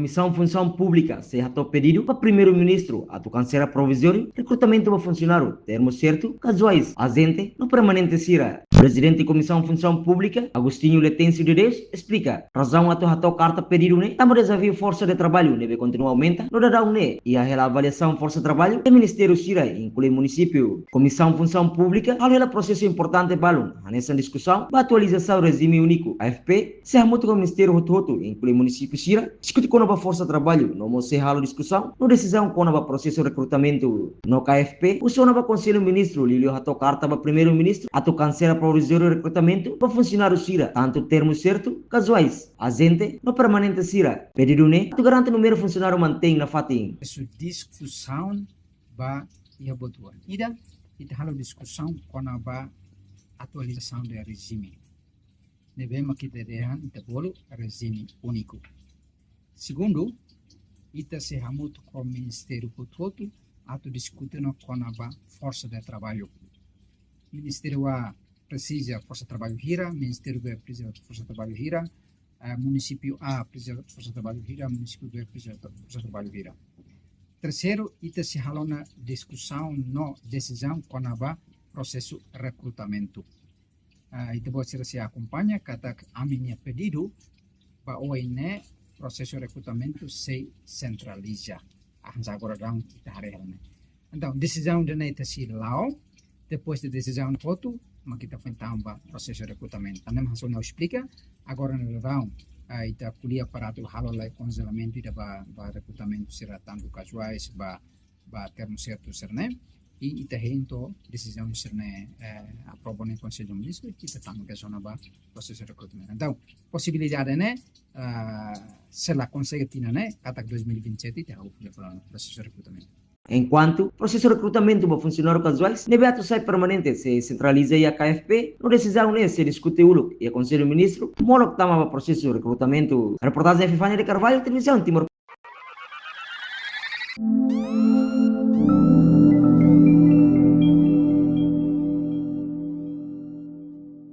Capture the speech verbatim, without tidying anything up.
Komisaun Funsaun Públika sei hato'o pedidu ba Primeiru-Ministru atu kansela provizóriu rekrutamentu ba funsionáriu termu sertu, kazuais, ajente no permanente sira. Prezidente Komisaun Funsaun Públika, Agostinho Letêncio de Deus, esplika razaun atu hato'o karta pedidu ne'e tanba dezafiu forsa de traballu ne'ebé kontinua aumenta no daudaun ne'e iha hela avaliasaun forsa traballu de ministériu sira, inklui munisípiu. Komisaun Funsaun Públika halo hela prosesu importante balun, hanesan diskusaun ba atualizasaun rejime úniku, K F P, sei hamutuk ho ministériu hotu-hotu, inklui munisípiu sira, diskute kona-ba forsa traballu, no mós sei halo diskusaun no desizaun kona-ba prosesu rekrutamentu. No K F P husu ona ba Konsellu Ministru liuliu hato'o karta ba Primeiru-Ministru atu kansela provizóriu rekrutamentu ba funsionáriu sira, tantu termu sertu, kazuais, ajente no permanente sira. Pedidu ne'e atu garante númeru funsionáriu mantein nafatin. Husu diskusaun ba iha buat rua. Ida, ita halo diskusaun kona-ba atualizasaun de rejime. Ne'ebé mak ita dehan ita bolu rejime úniku. Segundu, ita sei hamutuk ho ministériu hotu-hotu atu diskute ona kona-ba forsa de traballu. Ministériu A presiza forsa traballu hira, ministériu B presiza forsa traballu hira, eh, munisípiu A presiza forsa traballu hira, munisípiu B presiza forsa traballu hira. Terseiru, ita sei halo ona diskusaun no desizaun kona-ba prosesu rekrutamentu. Ah, ita-boot sira sei akompaña katak ami-nia pedidu ba oin ne'e prosesu rekrutamentu sei sentraliza. Ah, hanesan agora daudaun ita haree hela ne'e. Entaun, desizaun ida-ne'e ita sei la'o, depois de desizaun hotu, mak ita foin tama ba prosesu rekrutamentu. Tanba ne'e mak hanesan ha'u esplika, agora ne'e daudaun, ah, ita ko'alia para atu halo lai konjelamentu ida ba, ba rekrutamentu sira tantu kazuais, ba, ba termu sertu sira-ne'e, i ita hein to'o desizaun sira-ne'e, eh, aprova ona iha Konsellu Ministru, ita tama ke zona ba prosesu rekrutamentu. Entaun, posibilidade ne'e, ah, se la konsege tinan ne'e, katak dois mil e vinte e sete, ita halo prosesu rekrutamentu. Enkuantu prosesu rekrutamentu ba funsionáriu kazuais ne'ebé atu sai permanente sei sentraliza iha K F P, no desizaun ne'e sei diskute uluk iha Konsellu Ministru, molok tama ba prosesu rekrutamentu. Reportajen Epifania de Carvalho, Televizaun Timor.